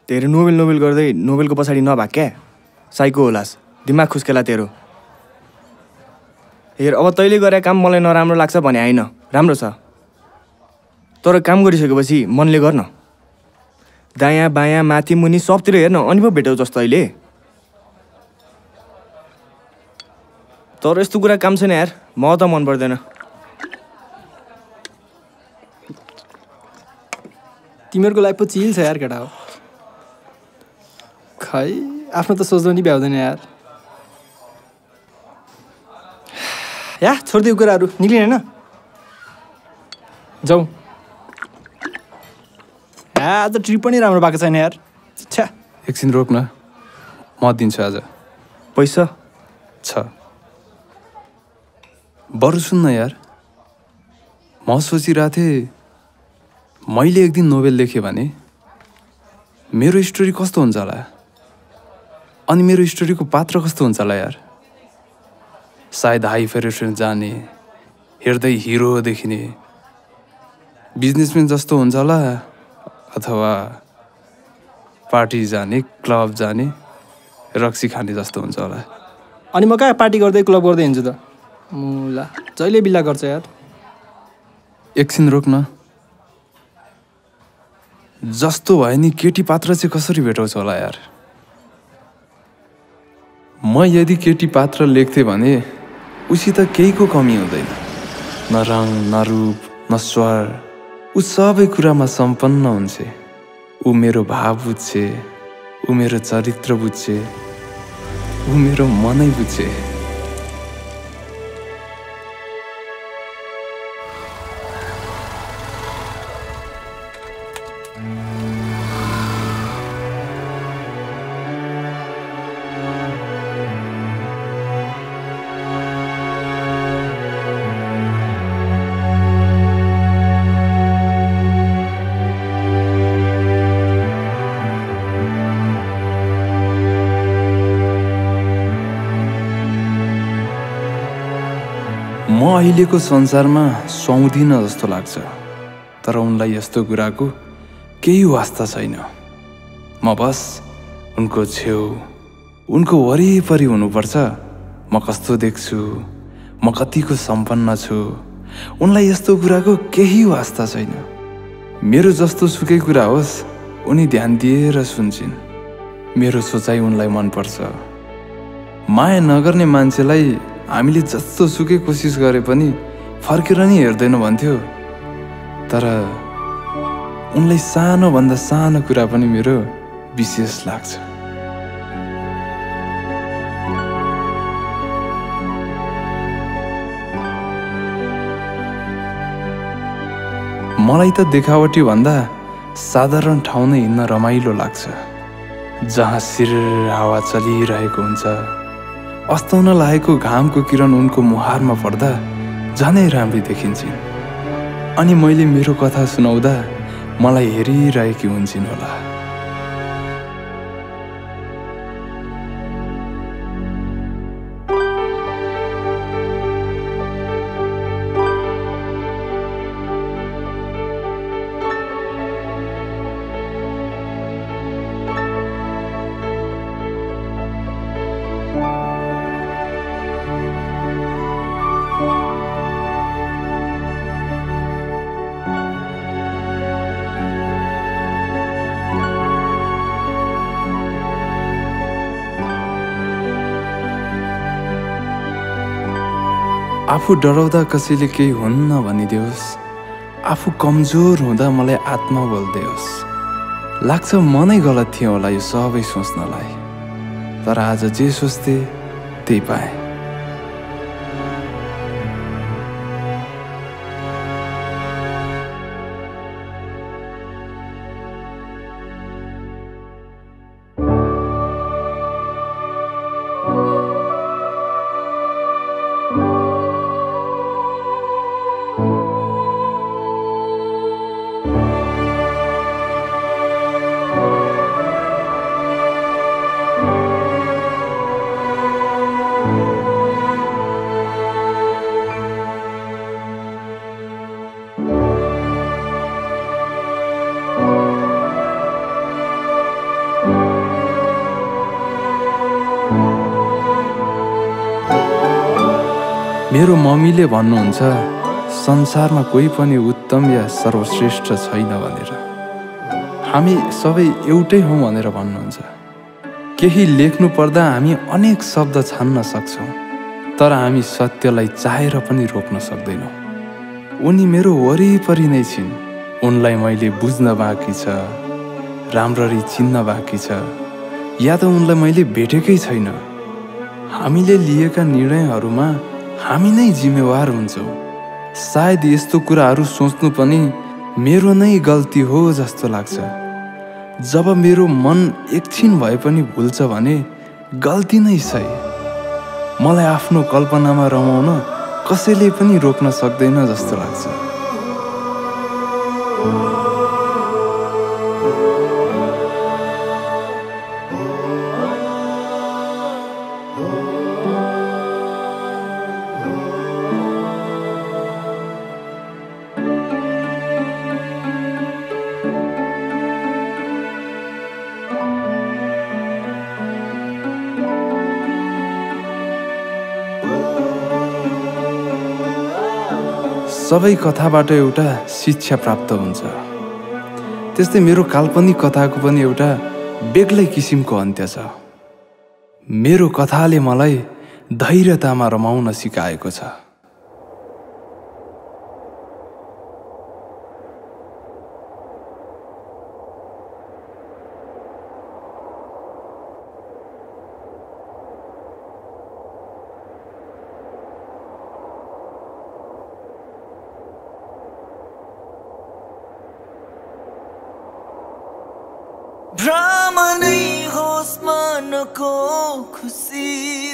तेरो नोबेल गर्दै नोबेलको पछाडि नभाग क्या साइको होलास दिमाग खुस्केला तेरो हेर अब तैँले गरे काम मलाई नराम्रो लाग्छ भने होइन राम्रो छ तर काम गरिसकेपछि मनले गर्न दायाँ बायाँ माथि मुनि सबतिर हेर्न अनि पो भेटौ जस्तो अहिले तर यस्तो कुरा काम छैन यार म त मन पर्दैन तिमीहरूको लाइफ पो चिल छ यार केटा हो खै आफ्नो त सोच्नु नि भ्याउँदैन यार या छोडिदियो कुराहरू निक्लिने होइन जाउँ आज ट्रिप पनि राम्रो भएको छैन यार छ्या एकछिन रोक न म दिन्छु आज पैसा छ बरु सुन्न यार म सोचिरहेको थिएँ मैले एक दिन नोभेल लेखेँ भने मेरो स्टोरी कस्तो हुन्छ होला अनि मेरो स्टोरीको पात्र कस्तो हुन्छ होला यार सायद हाई फेरेसन जाने हेर्दै हिरो देखिने बिजनेसम्यान जस्तो हुन्छ होला अथवा पार्टी जाने क्लब जाने रक्सी खाने जस्तो हुन्छ होला अनि म कहाँ पार्टी गर्दै क्लब गर्दै हिँड्छु त मुला जहिले बिल्ला गर्छ यार एकछिन रोक न जस्तो भयो नि केटी पात्र चाहिँ कसरी भेटाउँछ होला यार म यदि केटी पात्र लेख्थेँ भने उसित केहीको कमी हुँदैन न रङ न रूप न स्वर ऊ सबै कुरामा सम्पन्न हुन्छ ऊ मेरो भाव बुझ्छे ऊ मेरो चरित्र बुझ्छे ऊ मेरो मनै बुझ्छे म अहिलेको संसारमा सुहाउँदिन जस्तो लाग्छ तर उनलाई यस्तो कुराको केही वास्ता छैन म बस उनको छेउ उनको वरिपरि हुनुपर्छ म कस्तो देख्छु म कतिको सम्पन्न छु उनलाई यस्तो कुराको केही वास्ता छैन मेरो जस्तो सुकै कुरा होस् उनी ध्यान दिएर सुन्छिन् मेरो सोचाइ उनलाई मनपर्छ माया नगर्ने मान्छेलाई हामीले जस्तो सुकै कोसिस गरे पनि फर्केर नि हेर्दैन भन्थ्यो तर उनलाई सानोभन्दा सानो कुरा पनि मेरो विशेष लाग्छ मलाई त देखावटी भन्दा साधारण ठाउँ नै हिँड्न रमाइलो लाग्छ जहाँ शिर हावा चलिरहेको हुन्छ अस्ताउन लागेको घामको किरण उनको मुहारमा पर्दा झनै राम्री देखिन्छन् अनि मैले मेरो कथा सुनाउँदा मलाई हेरिरहेकी हुन्छन् होला आफू डराउँदा कसैले केही हुन्न भनिदियोस् आफू कमजोर हुँदा मलाई आत्मा बोल्दियोस् लाग्छ म नै गलत थिएँ होला यो सबै सोच्नलाई तर आज जे सोच्थे त्यही पाएँ you मेरो मम्मीले भन्नुहुन्छ संसारमा कोही पनि उत्तम या सर्वश्रेष्ठ छैन भनेर। हामी सबै एउटै हौँ भनेर भन्नुहुन्छ। केही लेख्नु पर्दा हामी अनेक शब्द छान्न सक्छौँ, तर हामी सत्यलाई चाहेर पनि रोक्न सक्दैनौँ। उनी मेरो वरिपरि नै छिन्। उनलाई मैले बुझ्न बाँकी छ, राम्ररी चिन्न बाँकी छ, या त उनलाई मैले भेटेकै छैन। हामीले लिएका निर्णयहरूमा हामी नै जिम्मेवार हुन्छौँ। सायद यस्तो कुराहरू सोच्नु पनि मेरो नै गल्ती हो जस्तो लाग्छ। जब मेरो मन एकछिन भए पनि भुल्छ भने गल्ती नै सही। मलाई आफ्नो कल्पनामा रमाउन कसैले पनि रोक्न सक्दैन जस्तो लाग्छ। सबै कथाबाट एउटा शिक्षा प्राप्त हुन्छ। त्यस्तै मेरो काल्पनिक कथाको पनि एउटा बेग्लै किसिमको अन्त्य छ। मेरो कथाले मलाई धैर्यतामा रमाउन सिकाएको छ। भ्रम नै होस् मनको खुसी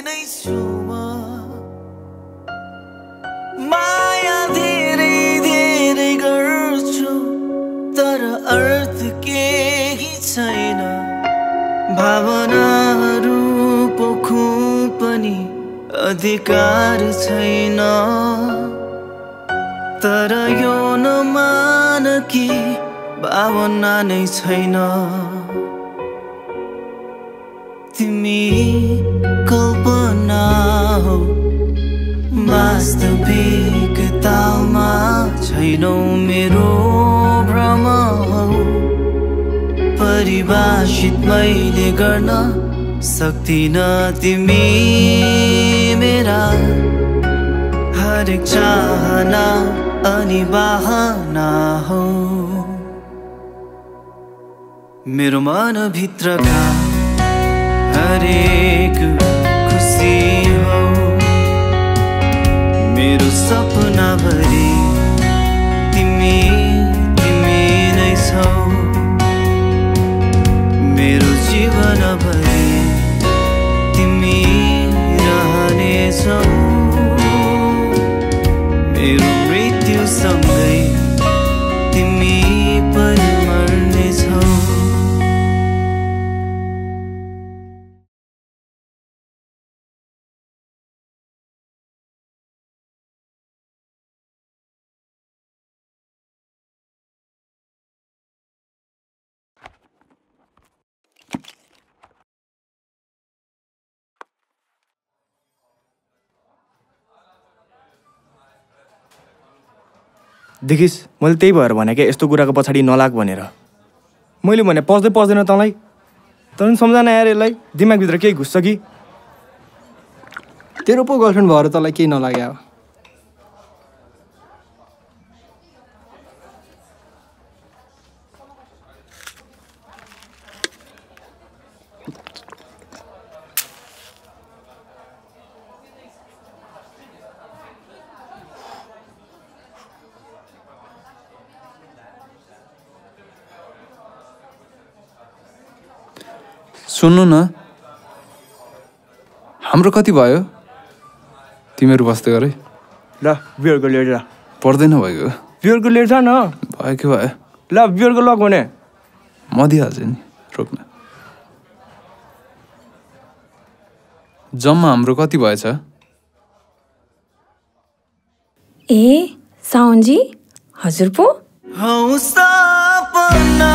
नै छु म। माया धेरै धेरै गर्छु तर अर्थ केही छैन। भावनाहरू पोख्नु पनि अधिकार छैन। तर यो नमान कि भावना नै छैन। तिमी कल्पना हो, वास्तविकतामा छैनौ। मेरो भ्रम हो, परिभाषित मैले गर्न सक्दिन। तिमी मेरा हरेक चाहना अनि बहाना हो। मेरो मनभित्रका हरेक खुसी हो। मेरो सपनाभरि तिमी तिमी नै छौ। मेरो जीवनभरि तिमी रहनेछौ। मेरो मृत्युसँगै तिमी पनि मर्नेछौ। देखिस्, मैले त्यही भएर भने क्या यस्तो कुराको पछाडि नलाग भनेर। मैले भने पच्दै पच्दैन तँलाई। तँ पनि सम्झना यार यसलाई। दिमागभित्र केही घुस्छ कि? तेरो पो गर्लफ्रेन्ड भएर तँलाई केही नलाग्यो? सुन्नु न, हाम्रो कति भयो? तिमीहरू बस्दै गर है। ल बियरको लिएर जा। पर्दैन भएको। बियरको लिएर जा न। भयो कि भयो। ल बियरको लग भने म दिइहाल्छु नि, रोक्न। जम्मा हाम्रो कति भएछ? ए साउन्जी, हजुर पो? हौ सपना